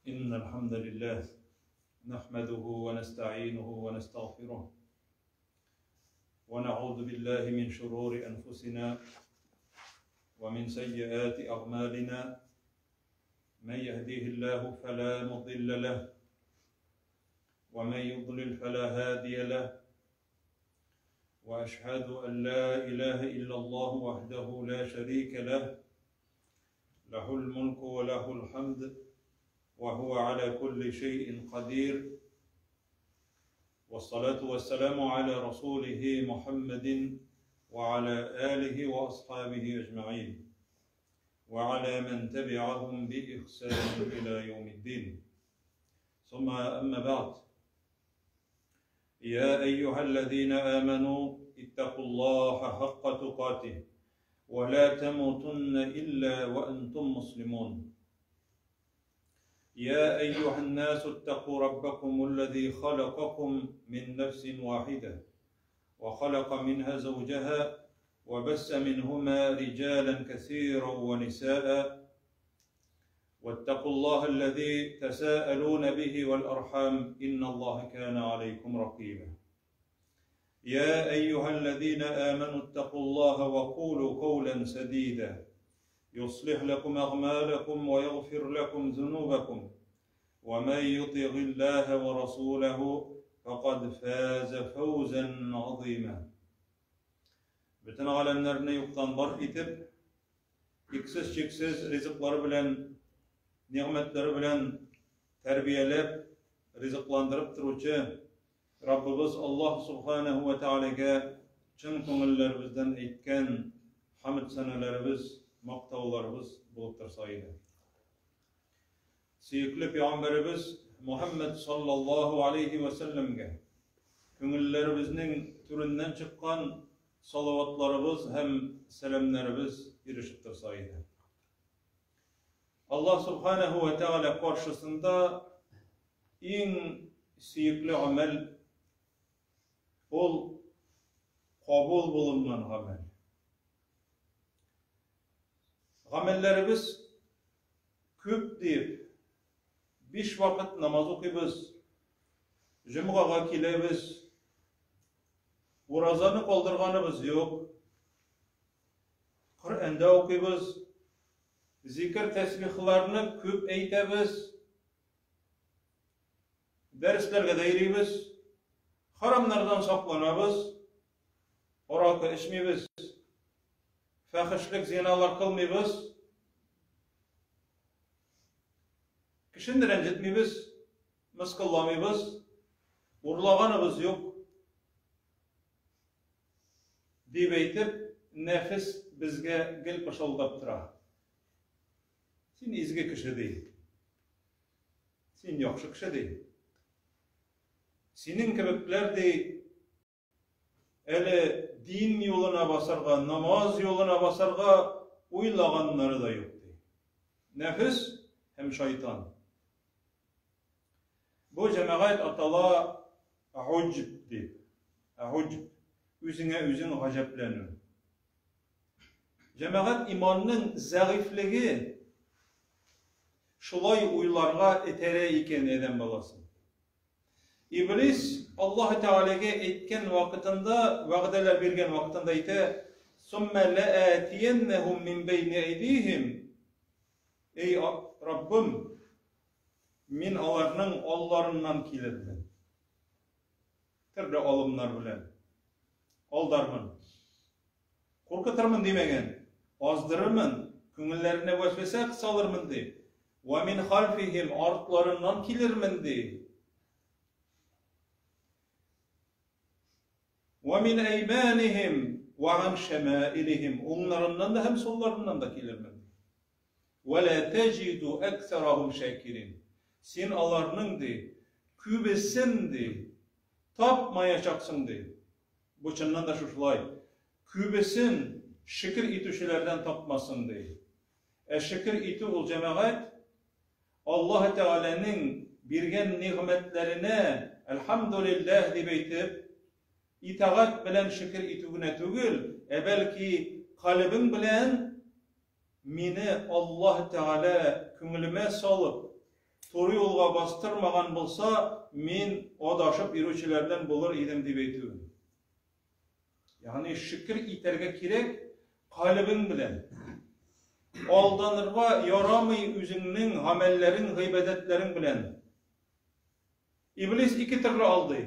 إن الحمد لله نحمده ونستعينه ونستغفره ونعوذ بالله من شرور أنفسنا ومن سيئات أعمالنا من يهديه الله فلا مضل له ومن يضلل فلا هادي له وأشهد أن لا إله إلا الله وحده لا شريك له له الملك وله الحمد وهو على كل شيء قدير والصلاة والسلام على رسوله محمد وعلى آله وأصحابه أجمعين وعلى من تبعهم بإحسان إلى يوم الدين ثم أما بعد يا أيها الذين آمنوا اتقوا الله حق تقاته ولا تموتن إلا وأنتم مسلمون يا أيها الناس اتقوا ربكم الذي خلقكم من نفس واحدة وخلق منها زوجها وبس منهما رجالا كثيرا ونساء واتقوا الله الذي تساءلون به والأرحام إن الله كان عليكم رقيبا يا أيها الذين آمنوا اتقوا الله وقولوا قولا سديدا يصلح لكم أعمالكم ويغفر لكم ذنوبكم ومن يطع الله ورسوله فقد فاز فوزا عظيما Бөтен галәмнәрне юктан бар итеп, иксез-чиксез ризыклары белән, нигъмәтләре белән тәрбияләп, ризыкландырып торучы Раббыбыз Аллаһ Субханаһу ва Тәгаләгә чын күңелләребездән әйткән хәмд-сәнәләребез, мактауларыбыз булып торса иде. Сөекле пәйгамбәребез Мухәммәд саллаллаһу алейһи ва сәлләмгә күңелләребезнең түреннән чыккан салаватларыбыз һәм сәламнәребез ирешеп торса иде. Аллаһ Субханаһу ва Тәгалә каршысында иң сөекле гамәл ул кабул булынган гамәл. Гамәлләребез күп дип, биш вакыт намаз укыйбыз, җомгага киләбез, уразаны калдырганыбыз юк, Коръәндә укыйбыз, зикер тәсбихларны күп әйтәбез, дәресләргә дә йөрибез, харамнардан сакланабыз, аракы эчмибез, фәхешлек зиналар кылмыйбыз, кешене рәнҗетмибез, мыскылламыйбыз, урлаганыбыз юк. Дип әйтеп, нәфес безгә гел пышылдап тора. Син изге кеше, ди. Син яхшы кеше, ди. Синең кебекләр, ди, әле дин юлына басарга, намаз юлына басарга уйлаганнары да юк, ди. Нәфес һәм шайтан. Бу җәмәгать атала Гуҗб дип. Гуҗб. Үзеңә үзең гаҗәпләнү. Җәмәгать иманның зәгыйфьлеге шулай уйларга этәрә икән адәм баласын. Иблис Аллаһ Тәгаләгә әйткән вакытында, вәгъдәләр биргән вакытында әйтә: "Сумма лаатияннахум мин бәйни әйдихим". Эй Раббым, Мин аларның алларыннан килермен. Төрле алымнар белән. Алдармын. Куркытырмын димәгән. Аздырырмын, күңелләренә вәсвәсә салырмын ди. Ва мин хальфихим артларыннан килермен ди. Ва мин әйманихим ва ан шамаилихим уңнарыннан да һәм сулларыннан да килермен. Вә лә тәҗиду әксәрәһум шәкирин. Син аларның, ди, күбесен, ди, тапмаячаксың, ди. Бу чыннан да шушылай. Күбесен шөкер итүчеләрдән тапмасын, ди. Ә шөкер итү ул, җәмәгать, Аллаһ Тәгаләнең биргән нигъмәтләренә әлхәмдүлилләһ дип әйтеп, итагать белән шөкер итү генә түгел, ә бәлки калебең белән Мине Аллаһ Тәгалә күңелемә салып, туры юлга бастырмаган булса, мин адашып йөрүчеләрдән булыр идем, дип әйтүе. Ягъни шөкер итәргә кирәк калебең белән. Алданырга ярамый үзеңнең гамәлләрең, гыйбадәтләрең белән. Иблис ике төрле алдый.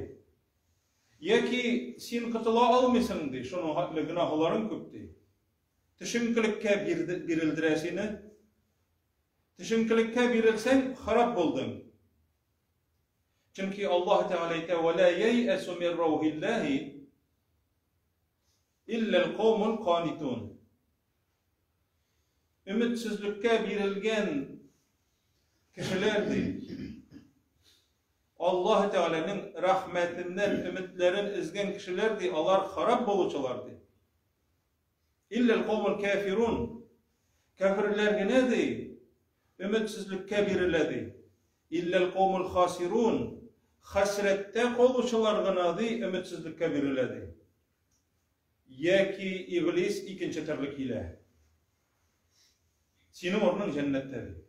Яки син котыла алмыйсың ди, шуның хәтле гөнаһларың күп ди. Төшенкелеккә бирелдерә сине. Төшенкелеккә бирелсәң, харап булдың. Чөнки Аллаһ Тәгалә әйтә: "Ва ла яйәсу мин раухиллаһи илля ал-каумул канитун." Өметсезлеккә бирелгән кешеләр ди, Аллаһ Тәгаләнең рәхмәтеннән өметләрен өзгән кешеләр ди, алар харап булучылар ди. Илләл каумул кафирун. Кафирләр генә ди, өметсезлеккә бирелә ди. Илләл каумул хасирун. Хәсрәттә калучылар гына ди, өметсезлеккә бирелә ди. Яки иблис икенче төрле килә. Синең урының җәннәттә ди.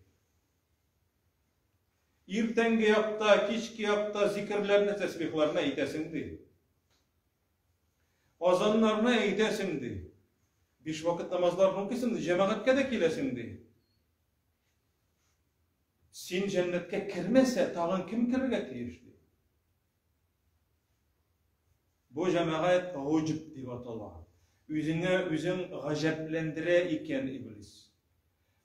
Иртәнге якта, кичке якта зикерләрне, тәсбихларны әйтәсең ди. Азаннарны әйтәсең, ди. Биш вакыт намазларны укыйсың, ди, җәмәгатькә дә киләсең, ди. Син җәннәткә кермәсә, тагын кем керергә тиеш, ди. Бу җәмәгать гуҗб дип атала. Үзеңә үзең гаҗәпләндерә икән иблис.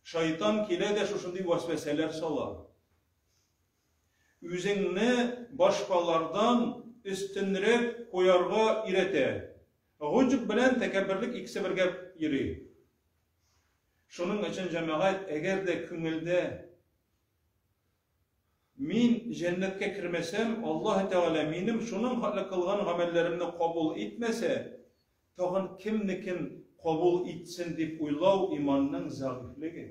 Шайтан килә дә шушындый вәсвәсәләр сала. Үзеңне башкалардан өстенрәк куярга өйрәтә. Гоҗб белән тәкәбберлек икесе бергә йөри. Шуның өчен, җәмәгать, әгәр дә күңелдә Мин җәннәткә кермәсәм, Аллаһ Тәгалә минем шуның хәтле кылган гамәлләремне кабул итмәсә, тагын кемнекен кабул итсен дип уйлау иманның зәгыйфьлеге.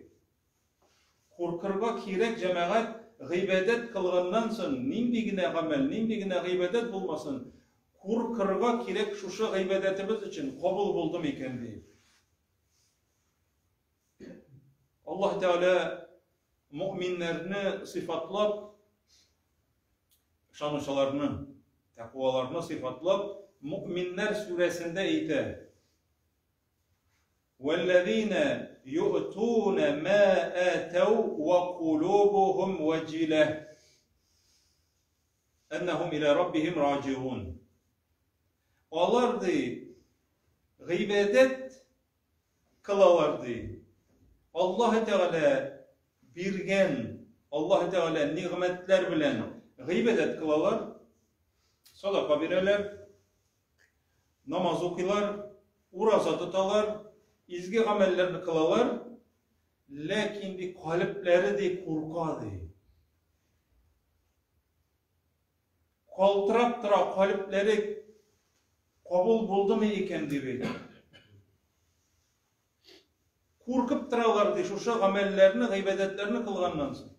Куркырга кирәк, җәмәгать, гыйбадәт кылганнан соң, нинди генә гамәл, нинди генә гыйбадәт булмасын, куркырга кирәк шушы гыйбадәтебез өчен кабул булды микән диеп. Аллаһ Тәгалә мөэминнәрне сыйфатлап, ышанучыларны, тәкъваларны сыйфатлап, Мөэминнәр сүрәсендә әйтә: Вәлләзинә юътуна ма атау ва кулубухум ваҗилә әннәһум иля раббихим раҗиун. Алар ди гыйбадәт кылалар ди. Аллаһ Тәгалә биргән, Аллаһ Тәгалә нигъмәтләр белән гыйбадәт кылалар, садака бирәләр, намаз укыйлар, ураза тоталар, изге гамәлләрне кылалар, ләкин ди калебләре ди курка ди. Калтырап тора калебләре кабул булдымы икән дип әйтә. Куркып торалар ди шушы гамәлләрне, гыйбадәтләрне кылганнан соң.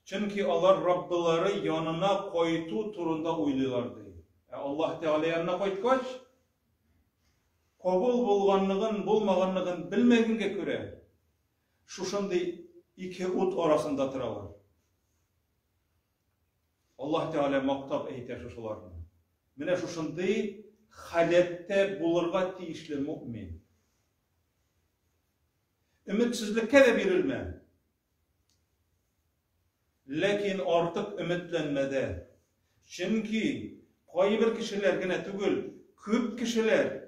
Чөнки алар Раббылары янына кайту турында уйлыйлар ди. Ә Аллаһ Тәгалә янына кайткач, кабул булганлыгын, булмаганлыгын белмәгәнгә күрә, шушындый ике ут арасында торалар. Аллаһ Тәгалә мактап әйтә шушыларны. Менә шушындый халәттә булырга тиешле мөэмин. Өметсезлеккә дә бирелмә. Ләкин артык өметләнмә дә. Чөнки кайбер кешеләр генә түгел, күп кешеләр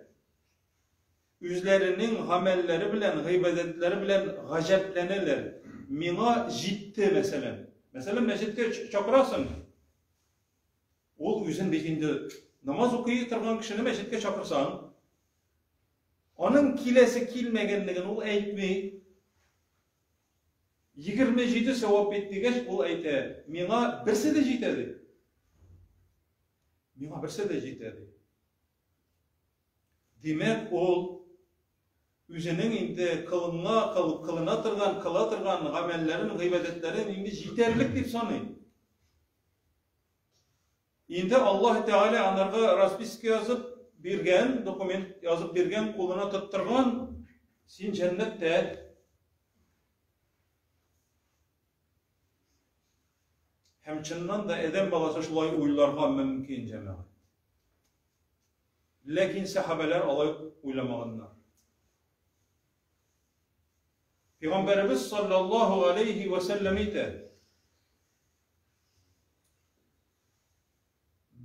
Үзләренең гамәлләре белән, гыйбадәтләре белән гаҗәпләнәләр. Миңа җитте, мәсәлән. Мәсәлән, мәчеткә чакырасың. Ул үзен бит инде намаз укый торган кешене мәчеткә чакырсаң, аның киләсе килмәгәнлеген ул әйтми. 27 савап бит дигәч, ул әйтә, миңа берсе дә җитә ди. Миңа берсе дә җитә ди. Димәк, ул үзенең инде кылына, кылына торган, кыла торган гамәлләрен, гыйбадәтләрен инде җитәрлек дип саный. Инде Аллаһ Тәгалә анарга расписка язып биргән, документ язып биргән, кулына тоттырган, син җәннәттә. Һәм чыннан да адәм баласы шулай уйларга мөмкин, җәмәгать. Ләкин сәхабәләр алай уйламаганнар. Пәйгамбәребез саллаллаһу алейхи ва сәлләм әйтә: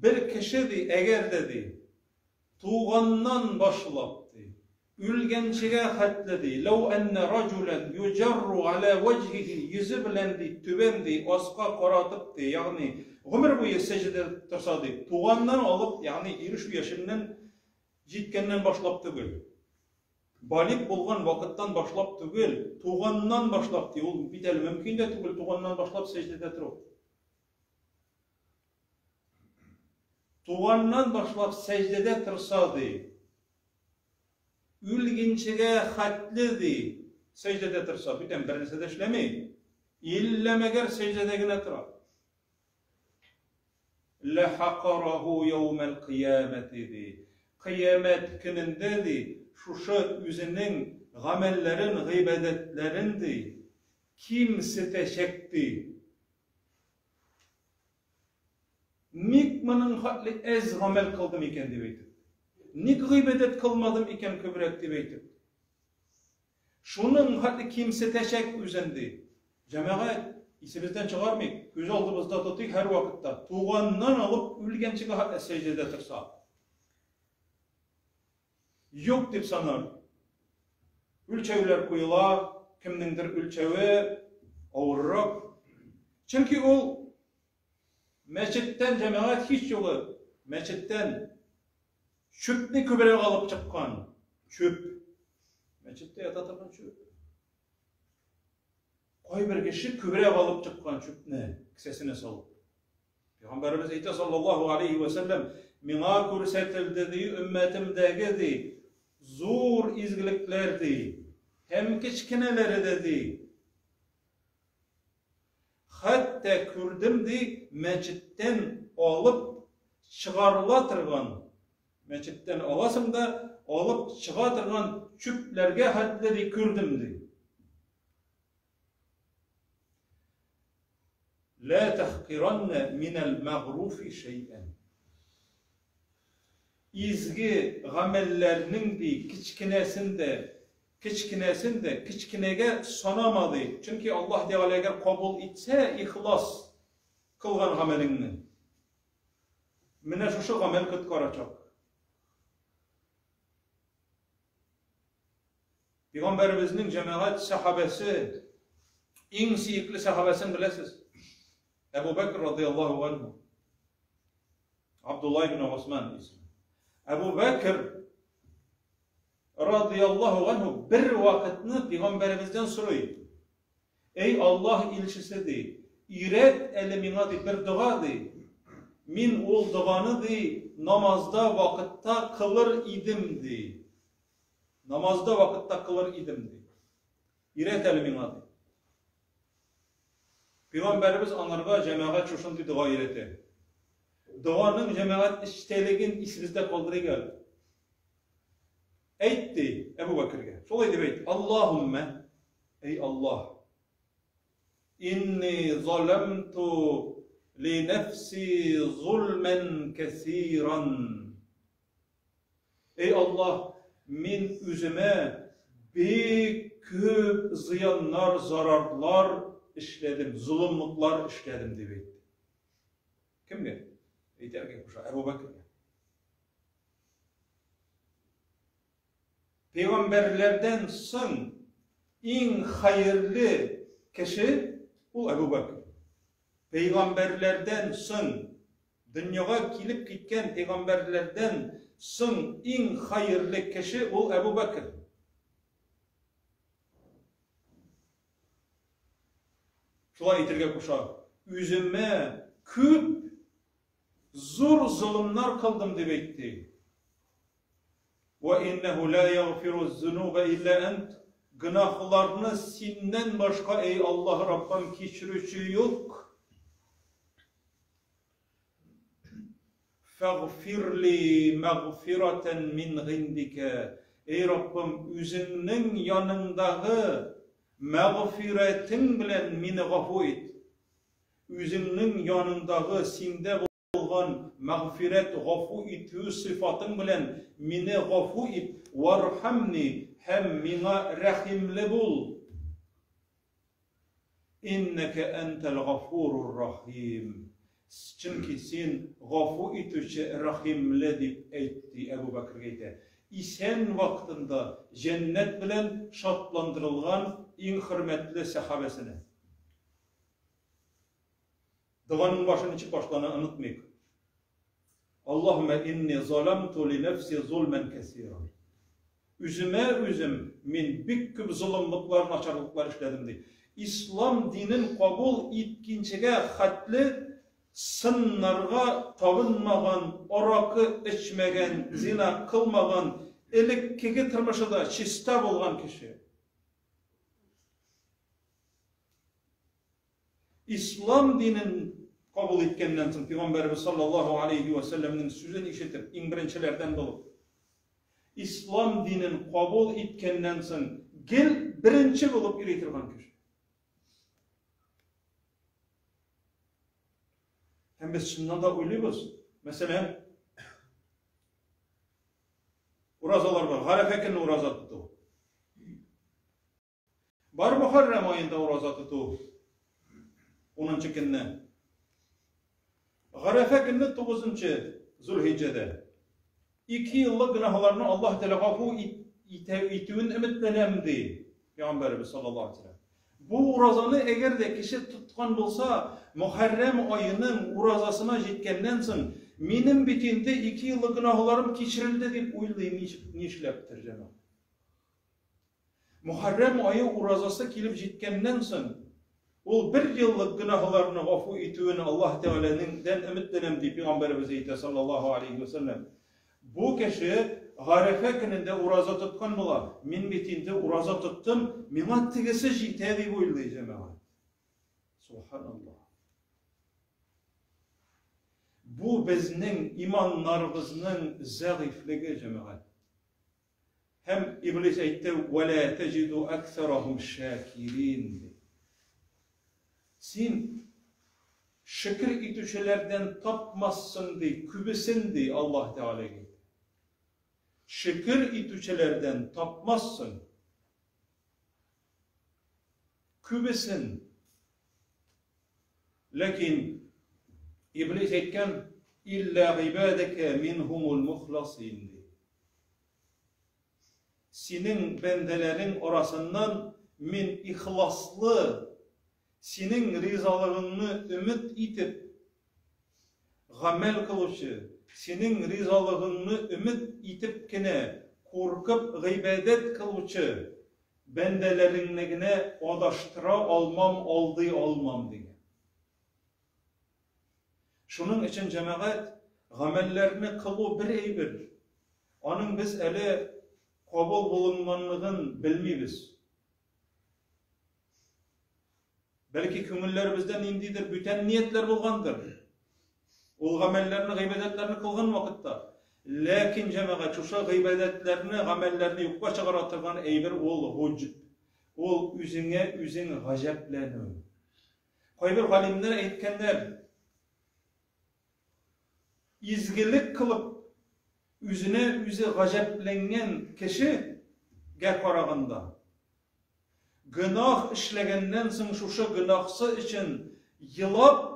Бер кеше ди, әгәр дә ди, туганнан башлап ди, үлгәнчегә хәтле ди, ләү әннә раҗулән юҗарру галә вәҗһиһи, йөзе белән ди, түбән ди, аска каратып ди, ягъни гомер буе сәҗдәдә торса ди, туганнан алып, ягъни ирешү яшеннән җиткәннән башлап түгел, балигъ булган вакыттан башлап түгел, туганнан башлап ди, ул бит әле мөмкин дә түгел туганнан башлап сәҗдәдә тору. Туганнан башлап сәҗдәдә торса, ди, үлгенчегә хәтле, ди, сәҗдәдә торса, бүтән бернәрсә дә эшләми. Иллә мәгәр сәҗдәдә генә тора. Ләхакараху яумәл кыямәти, ди. Кыямәт көнендә, ди, шушы үзенең гамәлләрен, гыйбадәтләрен, ди, кимсетәчәк, ди. Ник моның хәтле әз гамәл кылдым икән дип әйтеп. Ник гыйбадәт кылмадым икән күбрәк дип әйтеп. Шуның хәтле кимсетәчәк үзен ди. Җәмәгать, исебездән чыгармыйк, күз алдыбызда тотыйк һәрвакытта. Туганнан алып үлгәнчегә хәтле сәҗдәдә торса. Юк дип санар. Үлчәүләр куела, кемнеңдер үлчәве авыррак. Чөнки ул мәчеттән җәмәгать һич югы мәчеттән чүпне күбрәк алып чыккан. Чүп. Мәчеттә ята торган чүп. Кайбер кеше күбрәк алып чыккан чүпне кесәсенә салып. Пәйгамбәребез әйтә саллаллаһу алейхи ва сәлләм, миңа күрсәтелде ди, өммәтемдәге ди, зур изгелекләр ди, һәм кечкенәләре дә ди. Хәтта күрдем ди, мәчеттән алып чыгарыла торган, мәчеттән аласың да алып чыга торган чүпләргә хәтле ди күрдем ди. Лә тәхкираннә минәл мәгъруфи шәйән. Изге гамәлләрнең ди кечкенәсен дә, кечкенәсен дә кечкенәгә санама ди. Чөнки Аллаһ Тәгалә әгәр кабул итсә ихлас кылган гамәлеңне, менә шушы гамәл коткарачак. Пәйгамбәребезнең җәмәгать сәхабәсе, иң сөекле сәхабәсен беләсез. Әбу Бәкр радияллаһу анһу. Абдулла ибн Госман исеме. Әбу Бәкр радияллаһу анһу бер вакытны пәйгамбәребездән сорый. Эй Аллаһ илчесе ди, өйрәт әле миңа ди бер дога ди. Мин ул доганы ди намазда вакытта кылыр идем ди. Намазда вакытта кылыр идем, ди. Өйрәт әле миңа, ди. Пәйгамбәребез аңарга җәмәгать шушындый дога өйрәтә. Доганың җәмәгать эчтәлеген исебездә калдырыйк әле. Әйт, ди Әбу Бәкергә. Шулай дип әйт. Аллаһуммә, эй Аллаһ. Инни заламту ли нәфси зулман кәсиран. Эй Аллаһ, мин үземә бик күп зыяннар, зарарлар эшләдем, золымлыклар эшләдем, дип әйтте. Кемгә? Әйтәргә куша, Әбу Бәкергә. Пәйгамбәрләрдән соң иң хәерле кеше ул Әбу Бәкер. Пәйгамбәрләрдән соң Дөньяга килеп киткән пәйгамбәрләрдән соң иң хәерле кеше ул Әбу Бәкер. Шулай әйтергә куша. Үземә күп зур золымнар кылдым дип әйтте. Вә иннәһу ла ягъфиру зунуба илля ант. Гөнаһларны синнән башка, эй Аллаһ Раббым, кичерүче юк. Фәгъфирли мәгъфиратән мин гыйндикә. Эй Раббым, үзеңнең яныңдагы мәгъфирәтең белән мине гафу ит. Үзеңнең яныңдагы синдә булган мәгъфирәт, гафу итү сыйфатың белән мине гафу ит, вархамни, һәм миңа рәхимле бул. Иннәкә әнтәл гафурур рахим. Чөнки син гафу итүче, рәхимле, дип әйт, ди Әбү Бәкергә әйтә. Исән вакытында җәннәт белән шатландырылган иң хөрмәтле сәхабәсенә. Доганың башы ничек башлана, онытмыйк. Аллаһумма инни заламту ли нәфси зулман кәсира. Үземә үзем мин бик күп золымлыклар, начарлыклар эшләдем ди. Ислам динен кабул иткинчегә хәтле сыннарга табынмаган, аракы эчмәгән, зина кылмаган, элеккеге тормышы да чиста булган кеше. Ислам динен кабул иткәннән соң пәйгамбәребез саллаллаһу алейхи ва сәлләмнең сүзен ишетеп, иң беренчеләрдән булып, ислам динен кабул иткәннән соң гел беренче булып йөри торган кеше. Һәм без чыннан да уйлыйбыз, мәсәлән, уразалар бар, Гарәфә көне ураза тоту. Бар Мөхәррәм аенда ураза тоту 10 көнне. Гарәфә көнне 9 Зулхиҗҗәдә. Ике еллык гөнаһларны Аллаһ Тәгалә гафу итүен өметләнәм, ди Пәйгамбәребез саллаллаһу алейһи ва Бу уразаны әгәр дә кеше тоткан булса, Мөхәррәм аеның уразасына җиткәннән соң, минем бит инде ике еллык гөнаһларым кичерелде дип уйлый нишләптер, җәмәгать. Мөхәррәм ае уразасы килеп җиткәннән соң, ул бер еллык гөнаһларны гафу итүен Аллаһ Тәгаләнең дән өметләнәм, ди пәйгамбәребез әйтә, саллаллаһу алейһи ва сәлләм. Бу кеше Гарәфә көнендә ураза тоткан була. Мин бит инде ураза тоттым, миңа тегесе җитә дип уйлый җәмәгать. Субханаллаһ. Бу безнең иманнарыбызның зәгыйфьлеге, җәмәгать. Һәм Иблис әйтте, «Вәлә тәҗиду әксәрахум шакирин» дип. Син шөкер итүчеләрдән тапмассың ди, күбесен ди Аллаһ Тәгаләгә. Шөкер итүчеләрдән тапмассың. Күбесен. Ләкин Иблис әйткән, «Илля гыйбадәкә минһумул мухласин» ди. Синең бәндәләрең арасыннан мин ихласлы, синең ризалыгыңны өмет итеп гамәл кылучы, синең ризалыгыңны өмет итеп кенә куркып гыйбадәт кылучы бәндәләреңне генә адаштыра алмам, алдый алмам, дигән. Шуның өчен, җәмәгать, гамәлләрне кылу бер әйбер. Аның без әле кабул булынганлыгын белмибез. Бәлки күңелләребездә ниндидер бүтән ниятләр булгандыр. Ул гамәлләрне, гыйбадәтләрне кылган вакытта. Ләкин, җәмәгать, шушы гыйбадәтләрне, гамәлләрне юкка чыгара торган әйбер ул гуҗб. Ул үзеңә үзең гаҗәпләнү. Кайбер галимнәр әйткәннәр, изгелек кылып, үзенә үзе гаҗәпләнгән кешегә караганда, гөнаһ эшләгәннән соң шушы гөнаһсы өчен елап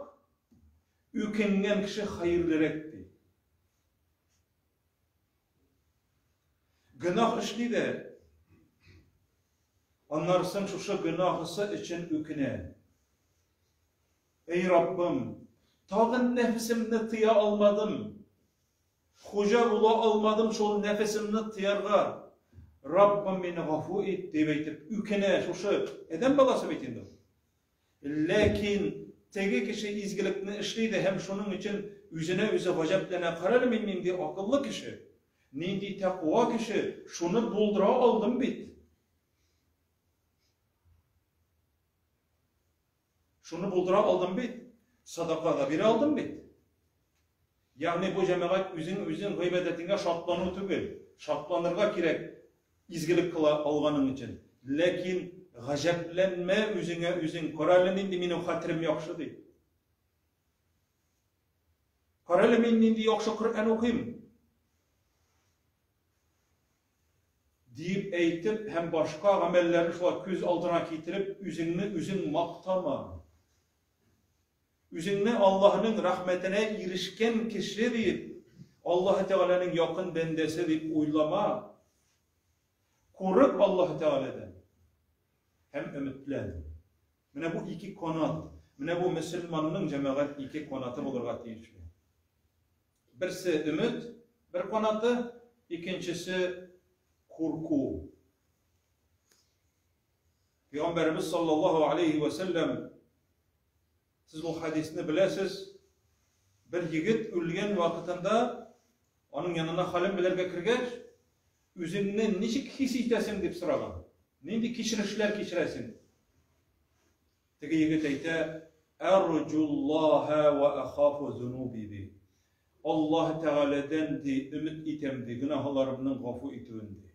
үкенгән кеше хәерлерәк ди. Гөнаһ эшли дә, аннары соң шушы гөнаһысы өчен үкенә. Эй Раббым, тагын нәфесемне тыя алмадым. Хуҗа була алмадым шул нәфесемне тыярга. Раббым мине гафу ит, дип әйтеп үкенә шушы адәм баласы бит инде ул. Ләкин теге кеше изгелекне эшли дә һәм шуның өчен үзенә үзе гаҗәпләнә, Карале, мин нинди акыллы кеше, нинди тәкъва кеше, шуны булдыра алдым бит. Шуны булдыра алдым бит, садака да бирә алдым бит. Ягъни бу җәмәгать үзең-үзең гыйбадәтеңә шатлану түгел. Шатланырга кирәк изгелек кыла алганың өчен. Ләкин гаҗәпләнмә үзеңә үзең, кара әле нинди минем хәтерем яхшы дип. Карале, мин нинди яхшы Коръән укыйм! Диеп әйтеп һәм башка гамәлләрне шулай күз алдына китереп, үзеңне үзең мактама. Үзеңне Аллаһының рәхмәтенә ирешкән кеше диеп, Аллаһы Тәгаләнең якын бәндәсе дип уйлама. Курык Аллаһы Тәгаләдән һәм өметлән. Менә бу ике канат, менә бу мөселманның җәмәгать ике канаты булырга тиешле. Берсе өмет, бер канаты, икенчесе курку. Пәйгамбәребез саллаллаһу алейхи ва сәлләм, сез бу хәдисне беләсез, бер егет үлгән вакытында аның янына хәлен белергә кергәч, үзеңне ничек хис итәсең дип сораган. Нинди кичерешләр кичерәсең? Теге егет әйтә, Әрҗуллаһа ва ахафу зунуби ди. Аллаһ Тәгаләдән ди, өмет итәм ди, гөнаһларымның гафу итүен ди.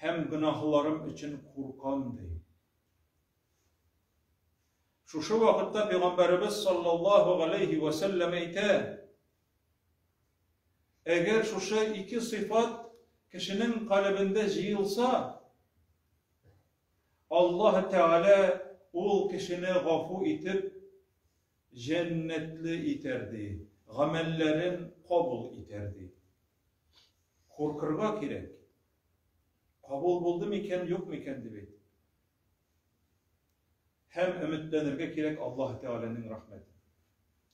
Һәм гөнаһларым өчен куркам ди. Шушы вакытта Пәйгамбәребез саллаллаһу алейхи ва сәлләм әйтә, әгәр шушы ике сыйфат кешенең калебендә җыелса, Аллаһ Тәгалә ул кешене гафу итеп, җәннәтле итәр ди, гамәлләрен кабул итәр ди. Куркырга кирәк. Кабул булды микән, юк микән дип әйт. Һәм өметләнергә кирәк Аллаһ Тәгаләнең рәхмәте.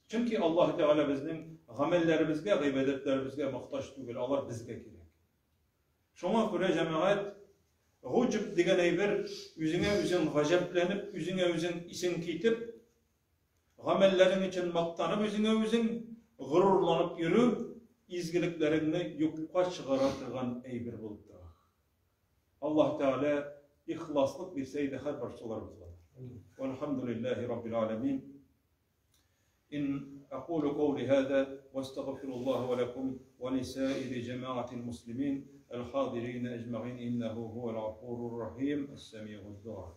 Чөнки Аллаһ Тәгалә безнең гамәлләребезгә, гыйбадәтләребезгә мохтаҗ түгел, алар безгә кирәк. Шуңа күрә җәмәгать гуҗб дигән әйбер үзеңә үзең гаҗәпләнеп, үзеңә үзең исең китеп, гамәлләрең өчен мактанып үзеңә үзең горурланып йөрү изгелекләреңне юкка чыгара торган әйбер булып тора. Аллаһ Тәгалә ихласлык бирсә иде һәрберчеләребезгә. Вальхамдулиллаһи раббил аламин. إن أقول قولي هذا واستغفر الله ولكم ولسائر جماعة المسلمين الحاضرين أجمعين إنه هو الغفور الرحيم السميع الدعاء.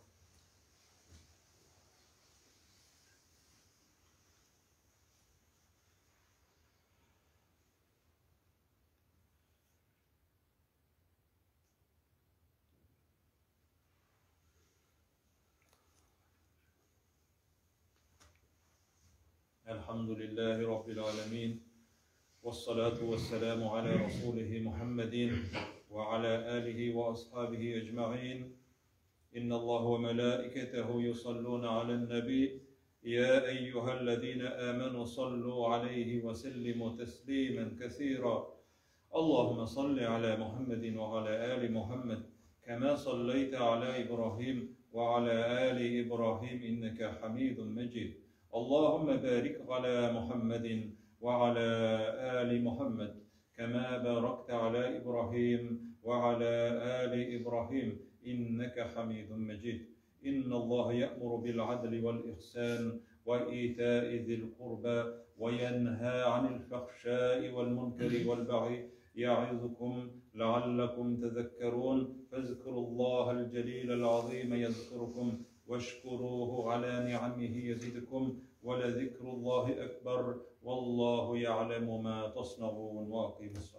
الحمد لله رب العالمين والصلاة والسلام على رسوله محمد وعلى آله وأصحابه أجمعين. إن الله وملائكته يصلون على النبي يا أيها الذين آمنوا صلوا عليه وسلموا تسليما كثيرا. اللهم صل على محمد وعلى آل محمد كما صليت على إبراهيم وعلى آل إبراهيم إنك حميد مجيد. اللهم بارك على محمد وعلى آل محمد كما باركت على إبراهيم وعلى آل إبراهيم إنك حميد مجيد. إن الله يأمر بالعدل والإحسان وإيتاء ذي القربى وينهى عن الفحشاء والمنكر والبغي يعظكم لعلكم تذكرون. فاذكروا الله الجليل العظيم يذكركم واشكروه على نعمه يزدكم ولذكر الله أكبر والله يعلم ما تصنعون. وأقيموا الصلاة.